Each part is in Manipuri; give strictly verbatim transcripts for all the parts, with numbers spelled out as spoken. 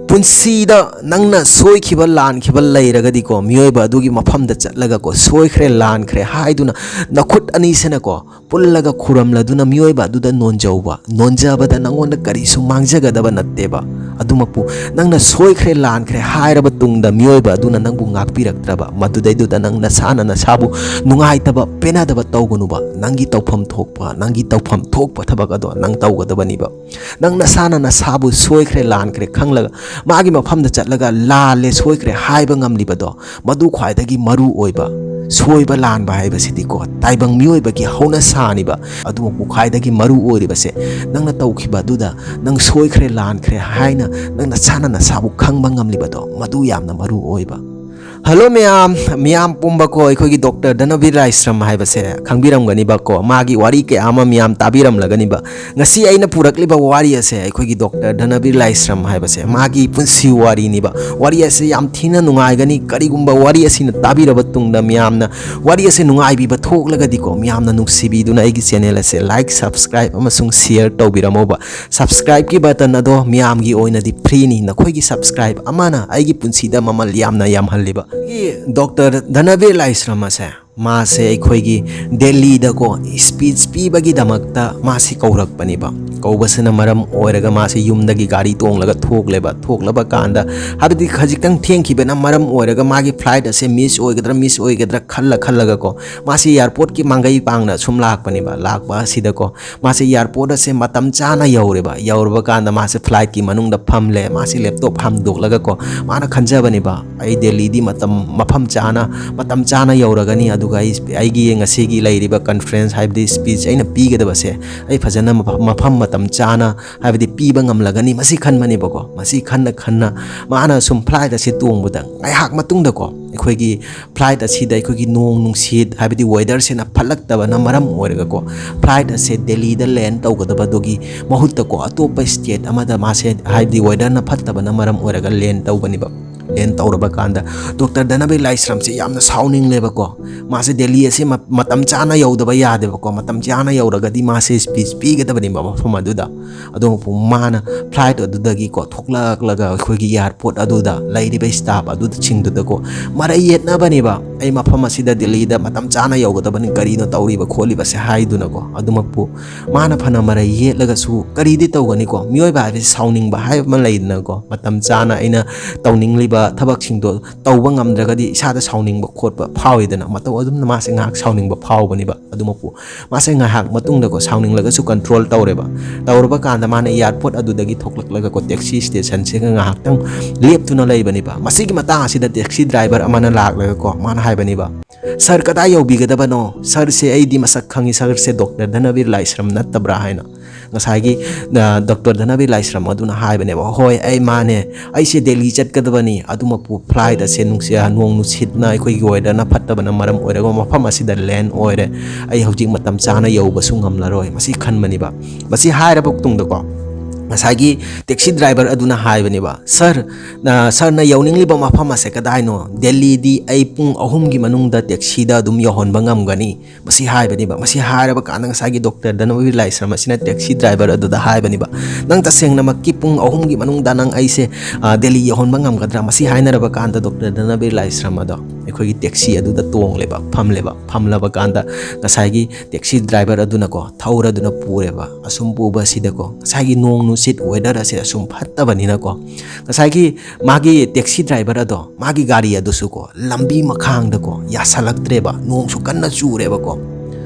ꯄꯨꯟꯁꯤꯗ ꯅꯪꯅ ꯁꯣꯏꯈꯤꯕ ꯂꯥꯟꯈꯤꯕ ꯂꯩꯔꯒꯗꯤꯀꯣ, ꯃꯤꯑꯣꯏꯕ ꯑꯗꯨꯒꯤ ꯃꯐꯝꯗ ꯆꯠꯂꯒꯀꯣ, "ꯁꯣꯏꯈ꯭ꯔꯦ, ꯂꯥꯟꯈ꯭ꯔꯦ" ꯍꯥꯏꯗꯨꯅ ꯅꯈꯨꯠ ꯑꯅꯤꯁꯤꯅꯀꯣ ꯄꯨꯜꯂꯒ ꯈꯨꯔꯝꯂꯗꯨꯅ ꯃꯤꯑꯣꯏꯕ ꯑꯗꯨꯗ ꯅꯣꯟꯖꯧꯕ꯫ ꯅꯣꯟꯖꯕꯗ ꯅꯪꯉꯣꯟꯗ ꯀꯔꯤꯁꯨ ꯃꯥꯡꯖꯒꯗꯕ ꯅꯠꯇꯦꯕ꯫ ꯑꯗꯨꯃꯛꯄꯨ ꯅꯪꯅ "ꯁꯣꯏꯈ꯭ꯔꯦ, ꯂꯥꯟꯈ꯭ꯔꯦ" ꯍꯥꯏꯔꯕ ꯇꯨꯡꯗ ꯃꯤꯑꯣꯏꯕ ꯑꯗꯨꯅ ꯅꯪꯕꯨ ꯉꯥꯛꯄꯤꯔꯛꯇ꯭ꯔꯕ, ꯃꯗꯨꯗꯩꯗꯨꯗ ꯅꯪ ꯅꯁꯥꯅ ꯅꯁꯥꯕꯨ ꯅꯨꯡꯉꯥꯏꯇꯕ, ꯄꯦꯟꯅꯗꯕ ꯇꯧꯒꯅꯨꯕ꯫ ꯅꯪꯒꯤ ꯇꯧꯐꯝ ꯊꯣꯛꯄ, ꯅꯪꯒꯤ ꯇꯧꯐꯝ ꯊꯣꯛꯄ ꯊꯕꯛ ꯑꯗꯣ ꯅꯪ ꯇꯧꯒꯗꯕꯅꯤꯕ꯫ ꯅꯪ ꯅꯁꯥꯅ ꯅꯁꯥꯕꯨ "ꯁꯣꯏꯈ꯭ꯔꯦ, ꯂꯥꯟꯈ꯭ꯔꯦ" ꯈꯪꯂꯒ ꯃꯥꯒꯤ ꯃꯐꯝꯗ ꯆꯠꯂꯒ "ꯂꯥꯜꯂꯦ, ꯁꯣꯏꯈ꯭ꯔꯦ" ꯍꯥꯏꯕ ꯉꯝꯂꯤꯕꯗꯣ, ꯃꯗꯨ ꯈ꯭ꯋꯥꯏꯗꯒꯤ ꯃꯔꯨ ꯑꯣꯏꯕ꯫ ꯁꯣꯏꯕ ꯂꯥꯟꯕ ꯍꯥꯏꯕꯁꯤꯗꯤꯀꯣ, ꯇꯥꯏꯕꯪ ꯃꯤꯑꯣꯏꯕꯒꯤ ꯍꯧꯅꯁꯥꯅꯤꯕ꯫ ꯑꯗꯨꯃꯛꯄꯨ ꯈ꯭ꯋꯥꯏꯗꯒꯤ ꯃꯔꯨ ꯑꯣꯏꯔꯤꯕꯁꯦ, ꯅꯪꯅ ꯇꯧꯈꯤꯕ ꯑꯗꯨꯗ ꯅꯪ "ꯁꯣꯏꯈ꯭ꯔꯦ, ꯂꯥꯟꯈ꯭ꯔꯦ" ꯍꯥꯏꯅ ꯅꯪ ꯅꯁꯥꯅ ꯅꯁꯥꯕꯨ ꯈꯪꯕ ꯉꯝꯂꯤꯕꯗꯣ, ꯃꯗꯨ ꯌꯥꯝꯅ ꯃꯔꯨ ꯑꯣꯏꯕ꯫ ꯍꯜꯂꯣ ꯃꯌꯥꯝ, ꯃꯤꯌꯥꯝ ꯄꯨꯝꯕꯀꯣ, ꯑꯩꯈꯣꯏꯒꯤ ꯗꯣꯛꯇꯔ ꯙꯅꯕꯤꯔ ꯂꯥꯏꯁ꯭ꯔꯝ ꯍꯥꯏꯕꯁꯦ ꯈꯪꯕꯤꯔꯝꯒꯅꯤꯕꯀꯣ, ꯃꯥꯒꯤ ꯋꯥꯔꯤ ꯀꯌꯥ ꯑꯃ ꯃꯤꯌꯥꯝ ꯇꯥꯕꯤꯔꯝꯂꯒꯅꯤꯕ꯫ ꯉꯁꯤ ꯑꯩꯅ ꯄꯨꯔꯛꯂꯤꯕ ꯋꯥꯔꯤ ꯑꯁꯦ ꯑꯩꯈꯣꯏꯒꯤ ꯗꯣꯛꯇꯔ ꯙꯅꯕꯤꯔ ꯂꯥꯏꯁ꯭ꯔꯝ ꯍꯥꯏꯕꯁꯦ, ꯃꯥꯒꯤ ꯄꯨꯟꯁꯤ ꯋꯥꯔꯤꯅꯤꯕ꯫ ꯋꯥꯔꯤ ꯑꯁꯦ ꯌꯥꯝ ꯊꯤꯅ ꯅꯨꯡꯉꯥꯏꯒꯅꯤ꯫ ꯀꯔꯤꯒꯨꯝꯕ ꯋꯥꯔꯤ ꯑꯁꯤꯅ ꯇꯥꯕꯤꯔꯕ ꯇꯨꯡꯗ ꯃꯤꯌꯥꯝꯅ ꯋꯥꯔꯤ ꯑꯁꯦ ꯅꯨꯡꯉꯥꯏꯕꯤꯕ ꯊꯣꯛꯂꯒꯗꯤꯀꯣ, ꯃꯤꯌꯥꯝꯅ ꯅꯨꯡꯁꯤꯕꯤꯗꯨꯅ ꯑꯩꯒꯤ ꯆꯦꯅꯦꯜ ꯑꯁꯦ like, subscribe ꯑꯃꯁꯨꯡ share ꯇꯧꯕꯤꯔꯝꯃꯣꯕ꯫ Subscribeꯀꯤ button ꯑꯗꯣ ꯃꯤꯌꯥꯝꯒꯤ ꯑꯣꯏꯅꯗꯤ freeꯅꯤ꯫ ꯅꯈꯣꯏꯒꯤ subscribe ꯑꯃꯅ ꯑꯩꯒꯤ ꯄꯨꯟꯁꯤꯗ ꯃꯃꯜ ꯌꯥꯝꯅ ꯌꯥꯝꯍꯜꯂꯤꯕ꯫ ꯑꯩꯒꯤ ꯗꯣꯛꯇꯔ ꯙꯅꯕꯤꯔ ꯂꯥꯏꯁ꯭ꯔꯝ ꯑꯁꯦ, ꯃꯥꯁꯦ ꯑꯩꯈꯣꯏꯒꯤ ꯗꯦꯜꯂꯤꯗꯀꯣ speech ꯄꯤꯕꯒꯤꯗꯃꯛꯇ ꯃꯥꯁꯤ ꯀꯧꯔꯛꯄꯅꯦꯕ꯫ ꯀꯧꯕꯁꯤꯅ ꯃꯔꯝ ꯑꯣꯏꯔꯒ ꯃꯥꯁꯦ ꯌꯨꯝꯗꯒꯤ ꯒꯥꯔꯤ ꯇꯣꯡꯂꯒ ꯊꯣꯛꯂꯦꯕ꯫ ꯊꯣꯛꯂꯕ ꯀꯥꯟꯗ, ꯍꯥꯏꯕꯗꯤ ꯈꯖꯤꯛꯇꯪ ꯊꯦꯡꯈꯤꯕꯅ ꯃꯔꯝ ꯑꯣꯏꯔꯒ ꯃꯥꯒꯤ flight ꯑꯁꯦ miss ꯑꯣꯏꯒꯗ꯭ꯔꯥ, miss ꯑꯣꯏꯒꯗ꯭ꯔꯥ ꯈꯜꯂ ꯈꯜꯂꯒꯀꯣ, ꯃꯥꯁꯤ airportꯀꯤ ꯃꯥꯡꯒꯩ ꯄꯥꯡꯅ ꯁꯨꯝ ꯂꯥꯛꯄꯅꯦꯕ꯫ ꯂꯥꯛꯄ ꯑꯁꯤꯗꯀꯣ, ꯃꯥꯁꯦ airport ꯑꯁꯦ ꯃꯇꯝ ꯆꯥꯅ ꯌꯧꯔꯦꯕ꯫ ꯌꯧꯔꯕ ꯀꯥꯟꯗ ꯃꯥꯁꯦ flightꯀꯤ ꯃꯅꯨꯡꯗ ꯐꯝꯂꯦ꯫ ꯃꯥꯁꯦ laptop ꯍꯥꯡꯗꯣꯛꯂꯒꯀꯣ, ꯃꯥꯅ ꯈꯟꯖꯕꯅꯦꯕ, "ꯑꯩ ꯗꯦꯜꯂꯤꯗꯤ ꯃꯇꯝ, ꯃꯐꯝ ꯆꯥꯅ, ꯃꯇꯝ ꯆꯥꯅ ꯌꯧꯔꯒꯅꯤ, ꯑꯗꯨꯒ ꯑꯩ, ꯑꯩꯒꯤ ꯉꯁꯤꯒꯤ ꯂꯩꯔꯤꯕ conference, ꯍꯥꯏꯕꯗꯤ speech ꯑꯩꯅ ꯄꯤꯒꯗꯕꯁꯦ, ꯑꯩ ꯐꯖꯅ ꯃꯐ-, ꯃꯐꯝ ꯃꯇꯝ ꯆꯥꯅ, ꯍꯥꯏꯕꯗꯤ ꯄꯤꯕ ꯉꯝꯂꯒꯅꯤ", ꯃꯁꯤ ꯈꯟꯕꯅꯦꯕꯀꯣ꯫ ꯃꯁꯤ ꯈꯟꯅ ꯈꯟꯅ ꯃꯥꯅ ꯁꯨꯝ flight ꯑꯁꯤ ꯇꯣꯡꯕꯗ ꯉꯥꯏꯍꯥꯛ ꯃꯇꯨꯡꯗꯀꯣ, ꯑꯩꯈꯣꯏꯒꯤ flight ꯑꯁꯤꯗ ꯑꯩꯈꯣꯏꯒꯤ ꯅꯣꯡ ꯅꯨꯡꯁꯤꯠ, ꯍꯥꯏꯕꯗꯤ weatherꯁꯤꯅ ꯐꯠꯂꯛꯇꯕꯅ ꯃꯔꯝ ꯑꯣꯏꯔꯒꯀꯣ, flight ꯑꯁꯦ ꯗꯦꯜꯂꯤꯗ land ꯇꯧꯒꯗꯕꯗꯨꯒꯤ ꯃꯍꯨꯠꯇꯀꯣ, ꯑꯇꯣꯞꯄ state ꯑꯃꯗ ꯃꯥꯁꯦ, ꯍꯥꯏꯕꯗꯤ weatherꯅ ꯐꯠꯇꯕꯅ ꯃꯔꯝ ꯑꯣꯏꯔꯒ land ꯇꯧꯕꯅꯦꯕ꯫ ꯂꯦꯟ ꯇꯧꯔꯕ ꯀꯥꯟꯗ ꯗꯣꯛꯇꯔ ꯙꯅꯕꯤꯔ ꯂꯥꯏꯁ꯭ꯔꯝꯁꯦ ꯌꯥꯝꯅ ꯁꯥꯎꯅꯤꯡꯂꯦꯕꯀꯣ꯫ ꯃꯥꯁꯦ ꯗꯦꯜꯂꯤ ꯑꯁꯤ ꯃ-, ꯃꯇꯝ ꯆꯥꯅ ꯌꯧꯗꯕ ꯌꯥꯗꯦꯕꯀꯣ꯫ ꯃꯇꯝ ꯆꯥꯅ ꯌꯧꯔꯒꯗꯤ ꯃꯥꯁꯦ ꯁ꯭ꯄꯤꯆ ꯄꯤꯒꯗꯕꯅꯦꯕ ꯃꯐꯝ ꯑꯗꯨꯗ꯫ ꯑꯗꯨꯕꯨ ꯃꯥꯅ ꯐ꯭ꯂꯥꯏꯠ ꯑꯗꯨꯗꯒꯤꯀꯣ ꯊꯣꯛꯂꯛꯂꯒ ꯑꯩꯈꯣꯏꯒꯤ ꯑꯦꯌꯥꯔꯄꯣꯔꯠ ꯑꯗꯨꯗ ꯂꯩꯔꯤꯕ ꯁ꯭ꯇꯥꯐ ꯑꯗꯨꯗꯁꯤꯡꯗꯨꯗꯀꯣ ꯃꯔꯩ ꯌꯦꯠꯅꯕꯅꯦꯕ꯫ "ꯑꯩ ꯃꯐꯝ ꯑꯁꯤꯗ, ꯗꯦꯜꯂꯤꯗ ꯃꯇꯝ ꯆꯥꯅ ꯌꯧꯒꯗꯕꯅꯤ, ꯀꯔꯤꯅꯣ ꯇꯧꯔꯤꯕ ꯈꯣꯠꯂꯤꯕꯁꯦ?" ꯍꯥꯏꯗꯨꯅꯀꯣ꯫ ꯑꯗꯨꯃꯛꯄꯨ ꯃꯥꯅ ꯐꯅ ꯃꯔꯩ ꯌꯦꯠꯂꯒꯁꯨ ꯀꯔꯤꯗꯤ ꯇꯧꯒꯅꯤꯀꯣ? ꯃꯤꯑꯣꯏꯕ ꯍꯥꯏꯕꯁꯤ ꯁꯥꯎꯅꯤꯡꯕ ꯍꯥꯏꯕ ꯑꯃ ꯂꯩꯗꯅꯀꯣ꯫ ꯃꯇꯝ ꯆꯥꯅ ꯑꯩꯅ ꯇꯧꯅꯤꯡꯂꯤꯕ ꯊꯕꯛꯁꯤꯡꯗꯣ ꯇꯧꯕ ꯉꯝꯗ꯭ꯔꯒꯗꯤ ꯏꯁꯥꯗ ꯁꯥꯎꯅꯤꯡꯕ ꯈꯣꯠꯄ ꯐꯥꯎꯏꯗꯅ꯫ ꯃꯇꯧ ꯑꯗꯨꯝꯅ ꯃꯥꯁꯦ ꯉꯥꯏꯍꯥꯛ ꯁꯥꯎꯅꯤꯡꯕ ꯐꯥꯎꯕꯅꯦꯕ꯫ ꯑꯗꯨꯃꯛꯄꯨ ꯃꯥꯁꯦ ꯉꯥꯏꯍꯥꯛ ꯃꯇꯨꯡꯗꯀꯣ ꯁꯥꯎꯅꯤꯡꯂꯒꯁꯨ ꯀꯟꯇ꯭ꯔꯣꯜ ꯇꯧꯔꯦꯕ꯫ ꯇꯧꯔꯕ ꯀꯥꯟꯗ ꯃꯥꯅ ꯑꯦꯌꯥꯔꯄꯣꯔꯠ ꯑꯗꯨꯗꯒꯤ ꯊꯣꯛꯂꯛꯂꯒꯀꯣ ꯇꯦꯛꯁꯤ ꯁ꯭ꯇꯦꯁꯟꯁꯤꯒ ꯉꯥꯏꯍꯥꯛꯇꯪ ꯂꯦꯞꯇꯨꯅ ꯂꯩꯕꯅꯦꯕ꯫ ꯃꯁꯤꯒꯤ ꯃꯇꯥꯡ ꯑꯁꯤꯗ ꯇꯦꯛꯁꯤ ꯗ꯭ꯔꯥꯏꯚꯔ ꯑꯃꯅ ꯂꯥꯛꯂꯒꯀꯣ ꯃꯥꯅ ꯍꯥꯏꯕꯅꯦꯕ, "ꯁꯥꯔ, ꯀꯗꯥꯏ ꯌꯧꯕꯤꯒꯗꯕꯅꯣ? ꯁꯥꯔꯁꯦ ꯑꯩꯗꯤ ꯃꯁꯛ ꯈꯪꯉꯤ, ꯁꯥꯔꯁꯦ ꯗꯣꯛꯇꯔ ꯙꯅꯕꯤꯔ ꯂꯥꯏꯁ꯭ꯔꯝ ꯅꯠꯇꯕ꯭ꯔꯥ?" ꯍꯥꯏꯅ꯫ ꯉꯁꯥꯏꯒꯤ, ꯑ, ꯗꯣꯛꯇꯔ ꯙꯅꯕꯤꯔ ꯂꯥꯏꯁ꯭ꯔꯝ ꯑꯗꯨꯅ ꯍꯥꯏꯕꯅꯦꯕ, "ꯍꯣꯏ, ꯑꯩ ꯃꯥꯅꯦ, ꯑꯩꯁꯦ ꯗꯦꯜꯂꯤ ꯆꯠꯀꯗꯕꯅꯤ, ꯑꯗꯨꯃꯛꯄꯨ ꯐ꯭ꯂꯥꯏꯠ ꯑꯁꯦ ꯅꯨꯡꯁꯤ-, ꯅꯣꯡ ꯅꯨꯡꯁꯤꯠꯅ, ꯑꯩꯈꯣꯏꯒꯤ ꯋꯦꯗꯔꯅ ꯐꯠꯇꯕꯅ ꯃꯔꯝ ꯑꯣꯏꯔꯒ ꯃꯐꯝ ꯑꯁꯤꯗ ꯂꯦꯟ ꯑꯣꯏꯔꯦ, ꯑꯩ ꯍꯧꯖꯤꯛ ꯃꯇꯝ ꯆꯥꯅ ꯌꯧꯕꯁꯨ ꯉꯝꯂꯔꯣꯏ", ꯃꯁꯤ ꯈꯟꯕꯅꯤꯕ꯫ ꯃꯁꯤ ꯍꯥꯏꯔꯕ ꯃꯇꯨꯡꯗꯀꯣ ꯉꯁꯥꯏꯒꯤ ꯇꯦꯛꯁꯤ ꯗ꯭ꯔꯥꯏꯚꯔ ꯑꯗꯨꯅ ꯍꯥꯏꯕꯅꯦꯕ, "ꯁꯥꯔ, ꯑ, ꯁꯥꯔꯅ ꯌꯧꯅꯤꯡꯂꯤꯕ ꯃꯐꯝ ꯑꯁꯦ ꯀꯗꯥꯏꯅꯣ? ꯗꯦꯜꯂꯤꯗꯤ ꯑꯩ ꯄꯨꯡ ꯑꯍꯨꯝꯒꯤ ꯃꯅꯨꯡꯗ ꯇꯦꯛꯁꯤꯗ ꯑꯗꯨꯝ ꯌꯧꯍꯟꯕ ꯉꯝꯒꯅꯤ", ꯃꯁꯤ ꯍꯥꯏꯕꯅꯦꯕ꯫ ꯃꯁꯤ ꯍꯥꯏꯔꯕ ꯀꯥꯟꯗ ꯉꯁꯥꯏꯒꯤ ꯗꯣꯛꯇꯔ ꯙꯅꯕꯤꯔ ꯂꯥꯏꯁ꯭ꯔꯝ ꯑꯁꯤꯅ ꯇꯦꯛꯁꯤ ꯗ꯭ꯔꯥꯏꯚꯔ ꯑꯗꯨꯗ ꯍꯥꯏꯕꯅꯦꯕ, "ꯅꯪ ꯇꯁꯦꯡꯅꯃꯛꯀꯤ ꯄꯨꯡ ꯑꯍꯨꯝꯒꯤ ꯃꯅꯨꯡꯗ ꯅꯪ ꯑꯩꯁꯦ, ꯑ, ꯗꯦꯜꯂꯤ ꯌꯧꯍꯟꯕ ꯉꯝꯒꯗ꯭ꯔꯥ?" ꯃꯁꯤ ꯍꯥꯏꯅꯔꯕ ꯀꯥꯟꯗ ꯗꯣꯛꯇꯔ ꯙꯅꯕꯤꯔ ꯂꯥꯏꯁ꯭ꯔꯝ ꯑꯗꯣ ꯑꯩꯈꯣꯏꯒꯤ ꯇꯦꯛꯁꯤ ꯑꯗꯨꯗ ꯇꯣꯡꯂꯦꯕ, ꯐꯝꯂꯦꯕ꯫ ꯐꯝꯂꯕ ꯀꯥꯟꯗ ꯉꯁꯥꯏꯒꯤ ꯇꯦꯛꯁꯤ ꯗ꯭ꯔꯥꯏꯚꯔ ꯑꯗꯨꯅꯀꯣ ꯊꯧꯔꯗꯨꯅ ꯄꯨꯔꯦꯕ꯫ ꯑꯁꯨꯝ ꯄꯨꯕ ꯑꯁꯤꯗꯀꯣ ꯉꯁꯥꯏꯒꯤ ꯅꯣꯡ ꯅꯨꯡꯁꯤꯠ ꯋꯦꯗꯔ ꯑꯁꯦ ꯑꯁꯨꯝ ꯐꯠꯇꯕꯅꯤꯅꯀꯣ ꯉꯁꯥꯏꯒꯤ ꯃꯥꯒꯤ ꯇꯦꯛꯁꯤ ꯗ꯭ꯔꯥꯏꯚꯔ ꯑꯗꯣ ꯃꯥꯒꯤ ꯒꯥꯔꯤ ꯑꯗꯨꯁꯨꯀꯣ ꯂꯝꯕꯤ ꯃꯈꯥꯡꯗꯀꯣ ꯌꯥꯁꯜꯂꯛꯇ꯭ꯔꯦꯕ, ꯅꯣꯡꯁꯨ ꯀꯟꯅ ꯆꯨꯔꯦꯕꯀꯣ꯫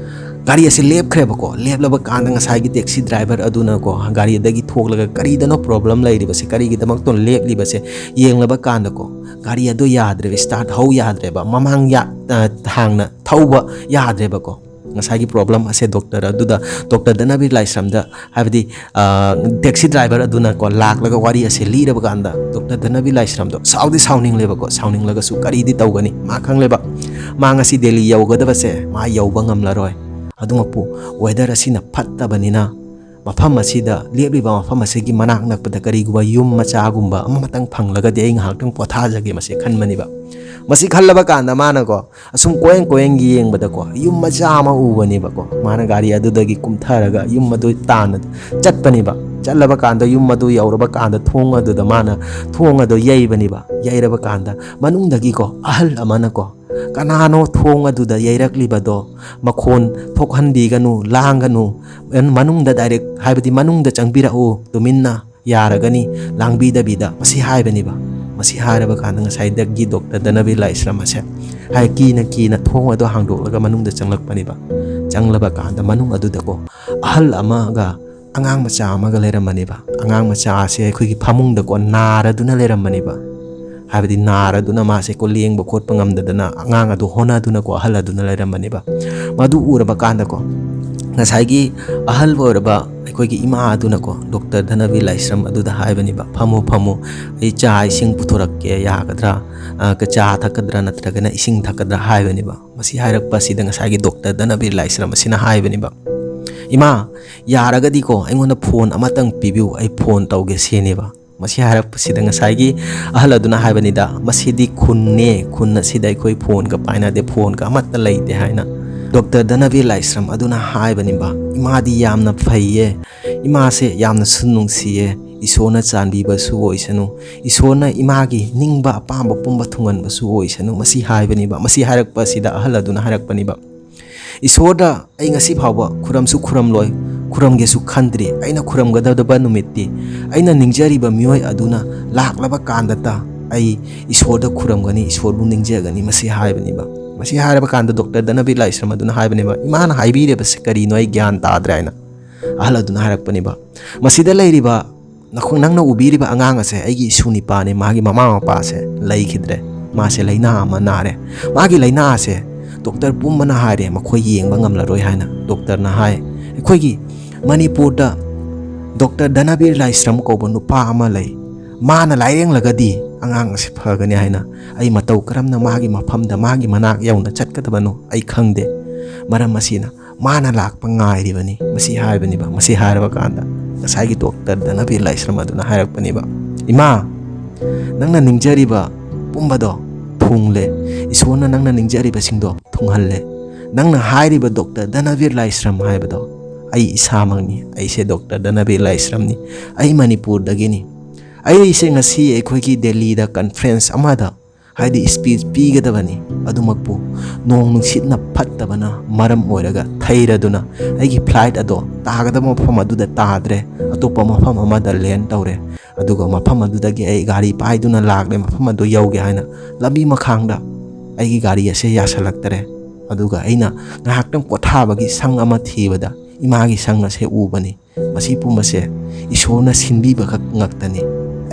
ꯒꯥꯔꯤ ꯑꯁꯤ ꯂꯦꯞꯈ꯭ꯔꯦꯕꯀꯣ꯫ ꯂꯦꯞꯂꯕ ꯀꯥꯟꯗ ꯉꯁꯥꯏꯒꯤ ꯇꯦꯛꯁꯤ ꯗ꯭ꯔꯥꯏꯚꯔ ꯑꯗꯨꯅꯀꯣ ꯒꯥꯔꯤꯗꯒꯤ ꯊꯣꯛꯂꯒ ꯀꯔꯤꯗꯅꯣ ꯄ꯭ꯔꯣꯕ꯭ꯂꯦꯝ ꯂꯩꯔꯤꯕꯁꯦ, ꯀꯔꯤꯒꯤꯗꯃꯛꯇꯅꯣ ꯂꯦꯞꯂꯤꯕꯁꯦ ꯌꯦꯡꯂꯕ ꯀꯥꯟꯗꯀꯣ ꯒꯥꯔꯤ ꯑꯗꯨ ꯌꯥꯗ꯭ꯔꯦꯕ, ꯁ꯭ꯇꯥꯔꯠ ꯍꯧ ꯌꯥꯗ꯭ꯔꯦꯕ, ꯃꯃꯥꯡ ꯌꯥ-, ꯑ, ꯊꯥꯡꯅ ꯊꯧꯕ ꯌꯥꯗ꯭ꯔꯦꯕꯀꯣ꯫ ꯉꯁꯥꯏꯒꯤ ꯄ꯭ꯔꯣꯕ꯭ꯂꯦꯝ ꯑꯁꯦ ꯗꯣꯛꯇꯔ ꯑꯗꯨꯗ, ꯗꯣꯛꯇꯔ ꯙꯅꯕꯤꯔ ꯂꯥꯏꯁ꯭ꯔꯝꯗ, ꯍꯥꯏꯕꯗꯤ, ꯑ, ꯇꯦꯛꯁꯤ ꯗ꯭ꯔꯥꯏꯚꯔ ꯑꯗꯨꯅꯀꯣ ꯂꯥꯛꯂꯒ ꯋꯥꯔꯤ ꯑꯁꯦ ꯂꯤꯔꯕ ꯀꯥꯟꯗ ꯗꯣꯛꯇꯔ ꯙꯅꯕꯤꯔ ꯂꯥꯏꯁ꯭ꯔꯝꯗꯣ ꯁꯥꯎꯗꯤ ꯁꯥꯎꯅꯤꯡꯂꯦꯕꯀꯣ꯫ ꯁꯥꯎꯅꯤꯡꯂꯒꯁꯨ ꯀꯔꯤꯗꯤ ꯇꯧꯒꯅꯤ? ꯃꯥ ꯈꯪꯂꯦꯕ ꯃꯥ ꯉꯁꯤ ꯗꯦꯜꯂꯤ ꯌꯧꯒꯗꯕꯁꯦ ꯃꯥ ꯌꯧꯕ ꯉꯝꯂꯔꯣꯏ꯫ ꯑꯗꯨꯃꯛꯄꯨ ꯋꯦꯗꯔ ꯑꯁꯤꯅ ꯐꯠꯇꯕꯅꯤꯅ ꯃꯐꯝ ꯑꯁꯤꯗ, ꯂꯦꯞꯂꯤꯕ ꯃꯐꯝ ꯑꯁꯤꯒꯤ ꯃꯅꯥꯛ ꯅꯛꯄꯗ ꯀꯔꯤꯒꯨꯝꯕ ꯌꯨꯝ ꯃꯆꯥꯒꯨꯝꯕ ꯑꯃꯇꯪ ꯐꯪꯂꯒꯗꯤ ꯑꯩ ꯉꯥꯏꯍꯥꯛꯇꯪ ꯄꯣꯊꯥꯖꯒꯦ, ꯃꯁꯤ ꯈꯟꯕꯅꯦꯕ꯫ ꯃꯁꯤ ꯈꯜꯂꯕ ꯀꯥꯟꯗ ꯃꯥꯅꯀꯣ ꯑꯁꯨꯝ ꯀꯣꯌꯦꯡ ꯀꯣꯌꯦꯡ ꯌꯦꯡꯕꯗꯀꯣ ꯌꯨꯝ ꯃꯆꯥ ꯑꯃ ꯎꯕꯅꯦꯕꯀꯣ꯫ ꯃꯥꯅ ꯒꯥꯔꯤ ꯑꯗꯨꯗꯒꯤ ꯀꯨꯝꯊꯔꯒ ꯌꯨꯝ ꯑꯗꯨ ꯇꯥꯟꯅ ꯆꯠꯄꯅꯦꯕ꯫ ꯆꯠꯂꯕ ꯀꯥꯟꯗ ꯌꯨꯝ ꯑꯗꯨ ꯌꯧꯔꯕ ꯀꯥꯟꯗ ꯊꯣꯡ ꯑꯗꯨꯗ ꯃꯥꯅ ꯊꯣꯡ ꯑꯗꯨ ꯌꯩꯕꯅꯦꯕ꯫ ꯌꯩꯔꯕ ꯀꯥꯟꯗ ꯃꯅꯨꯡꯗꯒꯤꯀꯣ ꯑꯍꯜ ꯑꯃꯅꯀꯣ, "ꯀꯅꯥꯅꯣ ꯊꯣꯡ ꯑꯗꯨꯗ ꯌꯩꯔꯛꯂꯤꯕꯗꯣ? ꯃꯈꯣꯟ ꯊꯣꯛꯍꯟꯕꯤꯒꯅꯨ, ꯂꯥꯡꯒꯅꯨ, ꯃꯅꯨꯡꯗ ꯗꯥꯏꯔꯦꯛ, ꯍꯥꯏꯕꯗꯤ ꯃꯅꯨꯡꯗ ꯆꯪꯕꯤꯔꯛꯎ, ꯇꯨꯃꯤꯟꯅ ꯌꯥꯔꯒꯅꯤ, ꯂꯥꯡꯕꯤꯗꯕꯤꯗ", ꯃꯁꯤ ꯍꯥꯏꯕꯅꯦꯕ꯫ ꯃꯁꯤ ꯍꯥꯏꯔꯕ ꯀꯥꯟꯗ ꯉꯁꯥꯏꯗꯒꯤ ꯗꯣꯛꯇꯔ ꯗꯅꯕꯤꯔ ꯂꯥꯏꯁ꯭ꯔꯝ ꯑꯁꯦ ꯍꯥꯏ ꯀꯤꯅ ꯀꯤꯅ ꯊꯣꯡ ꯑꯗꯨ ꯍꯥꯡꯗꯣꯛꯂꯒ ꯃꯅꯨꯡꯗ ꯆꯪꯂꯛꯄꯅꯦꯕ꯫ ꯆꯪꯂꯕ ꯀꯥꯟꯗ ꯃꯅꯨꯡ ꯑꯗꯨꯗꯀꯣ ꯑꯍꯜ ꯑꯃꯒ ꯑꯉꯥꯡ ꯃꯆꯥ ꯑꯃꯒ ꯂꯩꯔꯝꯕꯅꯦꯕ꯫ ꯑꯉꯥꯡ ꯃꯆꯥ ꯑꯁꯦ ꯑꯩꯈꯣꯏꯒꯤ ꯐꯃꯨꯡꯗꯀꯣ ꯅꯥꯔꯗꯨꯅ ꯂꯩꯔꯝꯕꯅꯦꯕ꯫ ꯍꯥꯏꯕꯗꯤ ꯅꯥꯔꯗꯨꯅ ꯃꯥꯁꯦ ꯀꯣ ꯂꯦꯡꯕ ꯈꯣꯠꯄ ꯉꯝꯗꯗꯅ ꯑꯉꯥꯡ ꯑꯗꯨ ꯍꯣꯠꯅꯗꯨꯅꯀꯣ ꯑꯍꯜ ꯑꯗꯨꯅ ꯂꯩꯔꯝꯕꯅꯦꯕ꯫ ꯃꯗꯨ ꯎꯔꯕ ꯀꯥꯟꯗꯀꯣ ꯉꯁꯥꯏꯒꯤ ꯑꯍꯜ ꯑꯣꯏꯔꯕ ꯑꯩꯈꯣꯏꯒꯤ ꯏꯃꯥ ꯑꯗꯨꯅꯀꯣ ꯗꯣꯛꯇꯔ ꯙꯅꯕꯤꯔ ꯂꯥꯏꯁ꯭ꯔꯝ ꯑꯗꯨꯗ ꯍꯥꯏꯕꯅꯦꯕ, "ꯐꯝꯃꯣ, ꯐꯝꯃꯣ, ꯑꯩ ꯆꯥ ꯏꯁꯤꯡ ꯄꯨꯊꯣꯔꯛꯀꯦ, ꯌꯥꯒꯗ꯭ꯔꯥ? ꯑ, ꯀ-, ꯆꯥ ꯊꯛꯀꯗ꯭ꯔꯥ ꯅꯠꯇ꯭ꯔꯒꯅ ꯏꯁꯤꯡ ꯊꯛꯀꯗ꯭ꯔꯥ?" ꯍꯥꯏꯕꯅꯦꯕ꯫ ꯃꯁꯤ ꯍꯥꯏꯔꯛꯄ ꯑꯁꯤꯗ ꯉꯁꯥꯏꯒꯤ ꯗꯣꯛꯇꯔ ꯙꯅꯕꯤꯔ ꯂꯥꯏꯁ꯭ꯔꯝ ꯑꯁꯤꯅ ꯍꯥꯏꯕꯅꯦꯕ, "ꯏꯃꯥ, ꯌꯥꯔꯒꯗꯤꯀꯣ ꯑꯩꯉꯣꯟꯗ ꯐꯣꯟ ꯑꯃꯇꯪ ꯄꯤꯕꯤꯌꯨ, ꯑꯩ ꯐꯣꯟ ꯇꯧꯒꯦ", ꯁꯤꯅꯦꯕ꯫ ꯃꯁꯤ ꯍꯥꯏꯔꯛꯄꯁꯤꯗ ꯉꯁꯥꯏꯒꯤ ꯑꯍꯜ ꯑꯗꯨꯅ ꯍꯥꯏꯕꯅꯤꯗ, "ꯃꯁꯤꯗꯤ ꯈꯨꯟꯅꯦ, ꯈꯨꯟ ꯑꯁꯤꯗ ꯑꯩꯈꯣꯏ ꯐꯣꯟꯒ ꯄꯥꯏꯅꯗꯦ, ꯐꯣꯟꯒ ꯑꯃꯠꯇ ꯂꯩꯇꯦ" ꯍꯥꯏꯅ ꯗꯣꯛꯇꯔ ꯙꯅꯕꯤꯔ ꯂꯥꯏꯁ꯭ꯔꯝ ꯑꯗꯨꯅ ꯍꯥꯏꯕꯅꯤꯕ꯫ "ꯏꯃꯥꯗꯤ ꯌꯥꯝꯅ ꯐꯩꯌꯦ, ꯏꯃꯥꯁꯦ ꯌꯥꯝꯅꯁꯨ ꯅꯨꯡꯁꯤꯌꯦ, ꯏꯁꯣꯔꯅ ꯆꯥꯟꯕꯤꯕꯁꯨ ꯑꯣꯏꯁꯅꯨ, ꯏꯁꯣꯔꯅ ꯏꯃꯥꯒꯤ ꯅꯤꯡꯕ ꯑꯄꯥꯝꯕ ꯄꯨꯝꯕ ꯊꯨꯡꯍꯟꯕꯁꯨ ꯑꯣꯏꯁꯅꯨ", ꯃꯁꯤ ꯍꯥꯏꯕꯅꯤꯕ꯫ ꯃꯁꯤ ꯍꯥꯏꯔꯛꯄ ꯑꯁꯤꯗ ꯑꯍꯜ ꯑꯗꯨꯅ ꯍꯥꯏꯔꯛꯄꯅꯤꯕ, "ꯏꯁꯣꯔꯗ ꯑꯩ ꯉꯁꯤ ꯐꯥꯎꯕ ꯈꯨꯔꯨꯝꯁꯨ ꯈꯨꯔꯨꯝꯂꯣꯏ, ꯈꯨꯔꯨꯝꯒꯦꯁꯨ ꯈꯟꯗ꯭ꯔꯤ꯫ ꯑꯩꯅ ꯈꯨꯔꯨꯝꯒꯗꯕ ꯅꯨꯃꯤꯠꯇꯤ ꯑꯩꯅ ꯅꯤꯡꯖꯔꯤꯕ ꯃꯤꯑꯣꯏ ꯑꯗꯨꯅ ꯂꯥꯛꯂꯕ ꯀꯥꯟꯗꯇ ꯑꯩ ꯏꯁꯣꯔꯗ ꯈꯨꯔꯨꯝꯒꯅꯤ, ꯏꯁꯣꯔꯕꯨ ꯅꯤꯡꯖꯒꯅꯤ", ꯃꯁꯤ ꯍꯥꯏꯕꯅꯦꯕ꯫ ꯃꯁꯤ ꯍꯥꯏꯔꯕ ꯀꯥꯟꯗ ꯗꯣꯛꯇꯔ ꯙꯅꯕꯤꯔ ꯂꯥꯏꯁ꯭ꯔꯝ ꯑꯗꯨꯅ ꯍꯥꯏꯕꯅꯦꯕ, "ꯏꯃꯥꯅ ꯍꯥꯏꯕꯤꯔꯤꯕꯁꯤ ꯀꯔꯤꯅꯣ ꯑꯩ ꯒ꯭ꯌꯥꯟ ꯇꯥꯗ꯭ꯔꯦ" ꯍꯥꯏꯅ ꯑꯍꯜ ꯑꯗꯨꯅ ꯍꯥꯏꯔꯛꯄꯅꯦꯕ꯫ "ꯃꯁꯤꯗ ꯂꯩꯔꯤꯕ ꯅꯈꯣ-, ꯅꯪꯅ ꯎꯕꯤꯔꯤꯕ ꯑꯉꯥꯡ ꯑꯁꯦ ꯑꯩꯒꯤ ꯏꯁꯨ ꯅꯤꯄꯥꯅꯦ, ꯃꯥꯒꯤ ꯃꯃꯥ ꯃꯄꯥꯁꯦ ꯂꯩꯈꯤꯗ꯭ꯔꯦ, ꯃꯥꯁꯦ ꯂꯥꯏꯅꯥ ꯑꯃ ꯅꯥꯔꯦ꯫ ꯃꯥꯒꯤ ꯂꯥꯏꯅꯥ ꯑꯁꯦ ꯗꯣꯛꯇꯔ ꯄꯨꯝꯕꯅ ꯍꯥꯏꯔꯦ ꯃꯈꯣꯏ ꯌꯦꯡꯕ ꯉꯝꯂꯔꯣꯏ" ꯍꯥꯏꯅ ꯗꯣꯛꯇꯔꯅ ꯍꯥꯏ꯫ ꯑꯩꯈꯣꯏꯒꯤ ꯃꯅꯤꯄꯨꯔꯗ ꯗꯣꯛꯇꯔ ꯙꯅꯕꯤꯔ ꯂꯥꯏꯁ꯭ꯔꯝ ꯀꯧꯕ ꯅꯨꯄꯥ ꯑꯃ ꯂꯩ, ꯃꯥꯅ ꯂꯥꯏꯌꯦꯡꯂꯒꯗꯤ ꯑꯉꯥꯡ ꯑꯁꯤ ꯐꯒꯅꯤ ꯍꯥꯏꯅ꯫ ꯑꯩ ꯃꯇꯧ ꯀꯔꯝꯅ ꯃꯥꯒꯤ ꯃꯐꯝꯗ, ꯃꯥꯒꯤ ꯃꯅꯥꯛ ꯌꯧꯅ ꯆꯠꯀꯗꯕꯅꯣ ꯑꯩ ꯈꯪꯗꯦ꯫ ꯃꯔꯝ ꯑꯁꯤꯅ ꯃꯥꯅ ꯂꯥꯛꯄ ꯉꯥꯏꯔꯤꯕꯅꯤ꯫ ꯃꯁꯤ ꯍꯥꯏꯕꯅꯦꯕ꯫ ꯃꯁꯤ ꯍꯥꯏꯔꯕ ꯀꯥꯟꯗ ꯉꯁꯥꯏꯒꯤ ꯗꯣꯛꯇꯔ ꯙꯅꯕꯤꯔ ꯂꯥꯏꯁ꯭ꯔꯝ ꯑꯗꯨꯅ ꯍꯥꯏꯔꯛꯄꯅꯦꯕ, "ꯏꯃꯥ, ꯅꯪꯅ ꯅꯤꯡꯖꯔꯤꯕ ꯄꯨꯝꯕꯗꯣ ꯊꯨꯡꯂꯦ꯫ ꯏꯁꯣꯔꯅ ꯅꯪꯅ ꯅꯤꯡꯖꯔꯤꯕꯁꯤꯡꯗꯣ ꯊꯨꯡꯍꯜꯂꯦ꯫ ꯅꯪꯅ ꯍꯥꯏꯔꯤꯕ ꯗꯣꯛꯇꯔ ꯙꯅꯕꯤꯔ ꯂꯥꯏꯁ꯭ꯔꯝ ꯍꯥꯏꯕꯗꯣ ꯑꯩ ꯏꯁꯥꯃꯛꯅꯤ꯫ ꯑꯩꯁꯦ ꯗꯣꯛꯇꯔ ꯙꯅꯕꯤꯔ ꯂꯥꯏꯁ꯭ꯔꯝꯅꯤ꯫ ꯑꯩ ꯃꯅꯤꯄꯨꯔꯗꯒꯤꯅꯤ꯫ ꯑꯩꯁꯦ ꯉꯁꯤ ꯑꯩꯈꯣꯏꯒꯤ ꯗꯦꯜꯂꯤꯗ ꯀꯟꯐ꯭ꯔꯦꯟꯁ ꯑꯃꯗ, ꯍꯥꯏꯗꯤ ꯁ꯭ꯄꯤꯆ ꯄꯤꯒꯗꯕꯅꯤ꯫ ꯑꯗꯨꯃꯛꯄꯨ ꯅꯣꯡ ꯅꯨꯡꯁꯤꯠꯅ ꯐꯠꯇꯕꯅ ꯃꯔꯝ ꯑꯣꯏꯔꯒ ꯊꯩꯔꯗꯨꯅ ꯑꯩꯒꯤ ꯐ꯭ꯂꯥꯏꯠ ꯑꯗꯣ ꯇꯥꯒꯗꯕ ꯃꯐꯝ ꯑꯗꯨꯗ ꯇꯥꯗ꯭ꯔꯦ, ꯑꯇꯣꯞꯄ ꯃꯐꯝ ꯑꯃꯗ ꯂꯦꯟ ꯇꯧꯔꯦ꯫ ꯑꯗꯨꯒ ꯃꯐꯝ ꯑꯗꯨꯗꯒꯤ ꯑꯩ ꯒꯥꯔꯤ ꯄꯥꯏꯗꯨꯅ ꯂꯥꯛꯂꯦ꯫ ꯃꯐꯝ ꯑꯗꯨ ꯌꯧꯒꯦ ꯍꯥꯏꯅ ꯂꯝꯕꯤ ꯃꯈꯥꯡꯗ ꯑꯩꯒꯤ ꯒꯥꯔꯤ ꯑꯁꯦ ꯌꯥꯁꯜꯂꯛꯇꯔꯦ꯫ ꯑꯗꯨꯒ ꯑꯩꯅ ꯉꯥꯏꯍꯥꯛꯇꯪ ꯄꯣꯊꯥꯕꯒꯤ ꯁꯪ ꯑꯃ ꯊꯤꯕꯗ ꯏꯃꯥꯒꯤ ꯁꯪ ꯑꯁꯦ ꯎꯕꯅꯤ꯫ ꯃꯁꯤ ꯄꯨꯝꯕꯁꯦ ꯏꯁꯣꯔꯅ ꯁꯤꯟꯕꯤꯕ ꯈꯛ ꯉꯛꯇꯅꯤ꯫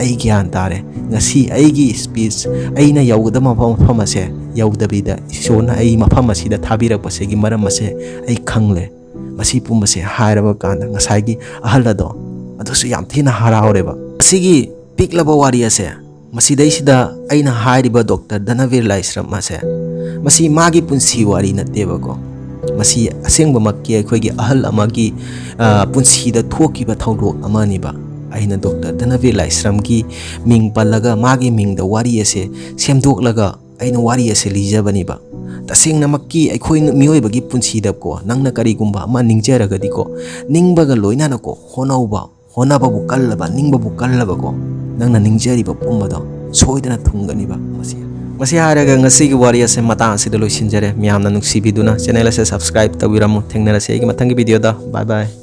ꯑꯩ ꯒ꯭ꯌꯥꯟ ꯇꯥꯔꯦ꯫ ꯉꯁꯤ ꯑꯩꯒꯤ ꯁ꯭ꯄꯤꯆ, ꯑꯩꯅ ꯌꯧꯒꯗꯕ ꯃꯐꯝ, ꯃꯐꯝ ꯑꯁꯦ ꯌꯧꯗꯕꯤꯗ ꯏꯁꯣꯔꯅ ꯑꯩ ꯃꯐꯝ ꯑꯁꯤꯗ ꯊꯥꯕꯤꯔꯛꯄꯁꯤꯒꯤ ꯃꯔꯝ ꯑꯁꯦ ꯑꯩ ꯈꯪꯂꯦ"꯫ ꯃꯁꯤ ꯄꯨꯝꯕꯁꯦ ꯍꯥꯏꯔꯕ ꯀꯥꯟꯗ ꯉꯁꯥꯏꯒꯤ ꯑꯍꯜ ꯑꯗꯣ ꯑꯗꯨꯁꯨ ꯌꯥꯝ ꯊꯤꯅ ꯍꯔꯥꯎꯔꯦꯕ꯫ ꯑꯁꯤꯒꯤ ꯄꯤꯛꯂꯕ ꯋꯥꯔꯤ ꯑꯁꯦ ꯃꯁꯤꯗꯩꯁꯤꯗ ꯑꯩꯅ ꯍꯥꯏꯔꯤꯕ ꯗꯣꯛꯇꯔ ꯙꯅꯕꯤꯔ ꯂꯥꯏꯁ꯭ꯔꯝ ꯑꯁꯦ, ꯃꯁꯤ ꯃꯥꯒꯤ ꯄꯨꯟꯁꯤ ꯋꯥꯔꯤ ꯅꯠꯇꯦꯕꯀꯣ꯫ ꯃꯁꯤ ꯑꯁꯦꯡꯕꯃꯛꯀꯤ ꯑꯩꯈꯣꯏꯒꯤ ꯑꯍꯜ ꯑꯃꯒꯤ, ꯑ, ꯄꯨꯟꯁꯤꯗ ꯊꯣꯛꯈꯤꯕ ꯊꯧꯗꯣꯛ ꯑꯃꯅꯤꯕ꯫ ꯑꯩꯅ ꯗꯣꯛꯇꯔ ꯙꯅꯕꯤꯔ ꯂꯥꯏꯁ꯭ꯔꯝꯒꯤ ꯃꯤꯡ ꯄꯜꯂꯒ ꯃꯥꯒꯤ ꯃꯤꯡꯗ ꯋꯥꯔꯤ ꯑꯁꯦ ꯁꯦꯝꯗꯣꯛꯂꯒ ꯑꯩꯅ ꯋꯥꯔꯤ ꯑꯁꯦ ꯂꯤꯖꯕꯅꯤꯕ꯫ ꯇꯁꯦꯡꯅꯃꯛꯀꯤ ꯑꯩꯈꯣꯏ ꯃꯤꯑꯣꯏꯕꯒꯤ ꯄꯨꯟꯁꯤꯗꯀꯣ, ꯅꯪꯅ ꯀꯔꯤꯒꯨꯝꯕ ꯑꯃ ꯅꯤꯡꯖꯔꯒꯗꯤꯀꯣ, ꯅꯤꯡꯕꯒ ꯂꯣꯏꯅꯅꯀꯣ ꯍꯣꯠꯅꯧꯕ꯫ ꯍꯣꯠꯅꯕꯕꯨ ꯀꯜꯂꯕ, ꯅꯤꯡꯕꯕꯨ ꯀꯜꯂꯕꯀꯣ, ꯅꯪꯅ ꯅꯤꯡꯖꯔꯤꯕ ꯄꯨꯝꯕꯗꯣ ꯁꯣꯏꯗꯅ ꯊꯨꯡꯒꯅꯤꯕ꯫ ꯃꯁꯤ, ꯃꯁꯤ ꯍꯥꯏꯔꯒ ꯉꯁꯤꯒꯤ ꯋꯥꯔꯤ ꯑꯁꯦ ꯃꯇꯥꯡ ꯑꯁꯤꯗ ꯂꯣꯏꯁꯤꯟꯖꯔꯦ꯫ ꯃꯌꯥꯝꯅ ꯅꯨꯡꯁꯤꯕꯤꯗꯨꯅ ꯆꯦꯅꯦꯜ ꯑꯁꯦ ꯁꯕꯁꯀ꯭ꯔꯥꯏꯕ ꯇꯧꯕꯤꯔꯝꯃꯨ꯫ ꯊꯦꯡꯅꯔꯁꯦ ꯑꯩꯒꯤ ꯃꯊꯪꯒꯤ ꯚꯤꯗꯤꯑꯣꯗ꯫ ꯕꯥꯏ ꯕꯥꯏ꯫